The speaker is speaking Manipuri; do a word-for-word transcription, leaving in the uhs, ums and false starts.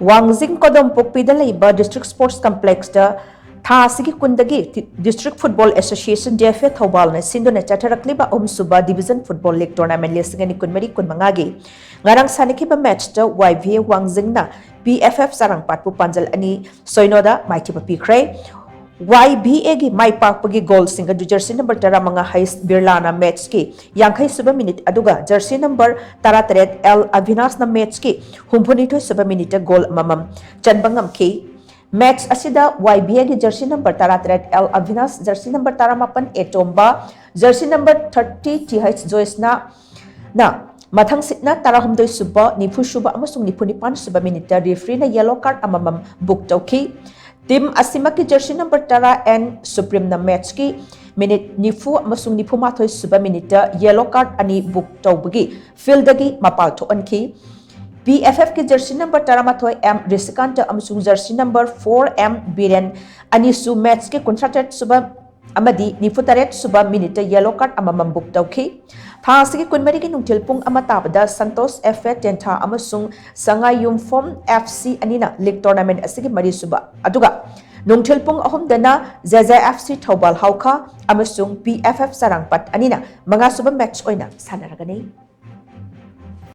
ꯋꯥꯡꯖꯤꯡ ꯀꯣꯗꯣꯝꯄꯣꯛꯄꯤꯗ ꯂꯩꯕ District Sports Complexꯇ ꯊꯥ ꯑꯁꯤꯒꯤ ꯀꯨꯟꯗꯒꯤ District Football Association, D F A, ꯊꯧꯕꯥꯜꯅ ꯁꯤꯟꯗꯨꯅ ꯆꯠꯊꯔꯛꯂꯤꯕ ꯑꯍꯨꯝꯁꯨꯕ Division Football League Tournament ꯂꯤꯁꯤꯡ ꯑꯅꯤ ꯀꯨꯟꯃꯔꯤ ꯀꯨꯟꯃꯉꯥꯒꯤ ꯉꯔꯥꯡ ꯁꯥꯟꯅꯈꯤꯕ matchꯇ Y V A ꯋꯥꯡꯖꯤꯡꯅ P F F ꯆꯥꯔꯥꯡꯄꯥꯠꯄꯨ ꯄꯥꯟꯖꯜ ꯑꯅꯤ ꯁꯣꯏꯅꯣꯗ ꯃꯥꯏꯊꯤꯕ ꯄꯤꯈ꯭ꯔꯦ꯫ Y V Aꯒꯤ ꯃꯥꯏ ꯄꯥꯛꯄꯒꯤ goalꯁꯤꯡ ꯑꯗꯨ jersey number ꯇꯔꯥꯃꯉꯥ ꯍꯩꯁ ꯕꯤꯔꯂꯥꯅ matchꯀꯤ ꯌꯥꯡꯈꯩ ꯁꯨꯕ minute ꯑꯗꯨꯒ jersey number ꯇꯔꯥꯇꯔꯦꯠ ꯑꯦꯜ ꯑꯚꯤꯅꯥꯁꯅ matchꯀꯤ ꯍꯨꯝꯐꯨꯅꯤꯊꯣꯏ ꯁꯨꯕ minuteꯇ goal ꯑꯃꯃꯝ ꯆꯟꯕ ꯉꯝꯈꯤ꯫ Match ꯑꯁꯤꯗ Y V Aꯒꯤ jersey number ꯇꯔꯥꯇꯔꯦꯠ ꯑꯦꯜ ꯑꯚꯤꯅꯥꯁ, jersey number ꯇꯔꯥꯃꯥꯄꯟ ꯑꯦ ꯇꯣꯝꯕ, jersey number thirty T H ꯖꯣꯏꯁꯅ ꯅ ꯃꯊꯪꯁꯤꯠꯅ ꯇꯔꯥꯍꯨꯝꯗꯣꯏ ꯁꯨꯕ, ꯅꯤꯐꯨ ꯁꯨꯕ ꯑꯃꯁꯨꯡ ꯅꯤꯐꯨ ꯅꯤꯄꯥꯟ ꯁꯨꯕ minuteꯇ refereeꯅ yellow card ꯑꯃꯃꯝ book ꯇꯧꯈꯤ꯫ Team ꯑꯁꯤꯃꯛꯀꯤ jersey number ꯇꯔꯥ ꯑꯦꯟ ꯁꯨꯄ꯭ꯔꯤꯝꯅ matchꯀꯤ minute ꯅꯤꯐꯨ ꯑꯃꯁꯨꯡ ꯅꯤꯐꯨ ꯃꯥꯊꯣꯏ ꯁꯨꯕ minuteꯇ yellow card ꯑꯅꯤ book ꯇꯧꯕꯒꯤ fieldꯗꯒꯤ ꯃꯄꯥꯜ ꯊꯣꯛꯍꯟꯈꯤ꯫ P F Fꯀꯤ jersey number ꯇꯔꯥꯃꯥꯊꯣꯏ ꯑꯦꯝ ꯔꯤꯁꯤꯀꯥꯟꯇ ꯑꯃꯁꯨꯡ jersey number four M Biren ꯑꯅꯤꯁꯨ matchꯀꯤ ꯀꯨꯟꯊ꯭ꯔꯥ ꯇꯔꯦꯠ ꯁꯨꯕ ꯑꯃꯗꯤ ꯅꯤꯐꯨ ꯇꯔꯦꯠ ꯁꯨꯕ minuteꯇ yellow card ꯑꯃꯃꯝ book ꯇꯧꯈꯤ꯫ ꯊꯥ ꯑꯁꯤꯒꯤ ꯀꯨꯟꯃꯔꯤꯒꯤ ꯅꯨꯡꯊꯤꯜ ꯄꯨꯡ ꯑꯃ ꯇꯥꯕꯗ ꯁꯟꯇꯣꯁ F A ꯇꯦꯟꯊꯥ ꯑꯃꯁꯨꯡ ꯁꯉꯥꯏꯌꯨꯝꯐꯝ F C ꯑꯅꯤꯅ league tournament ꯑꯁꯤꯒꯤ ꯃꯔꯤꯁꯨꯕ, ꯑꯗꯨꯒ ꯅꯨꯡꯊꯤꯜ ꯄꯨꯡ ꯑꯍꯨꯝꯗꯅ J J F C Thoubal ꯍꯥꯎꯈꯥ ꯑꯃꯁꯨꯡ P F F ꯆꯔꯥꯡꯄꯥꯠ ꯑꯅꯤꯅ ꯃꯉꯥꯁꯨꯕ match ꯑꯣꯏꯅ ꯁꯥꯟꯅꯔꯒꯅꯤ꯫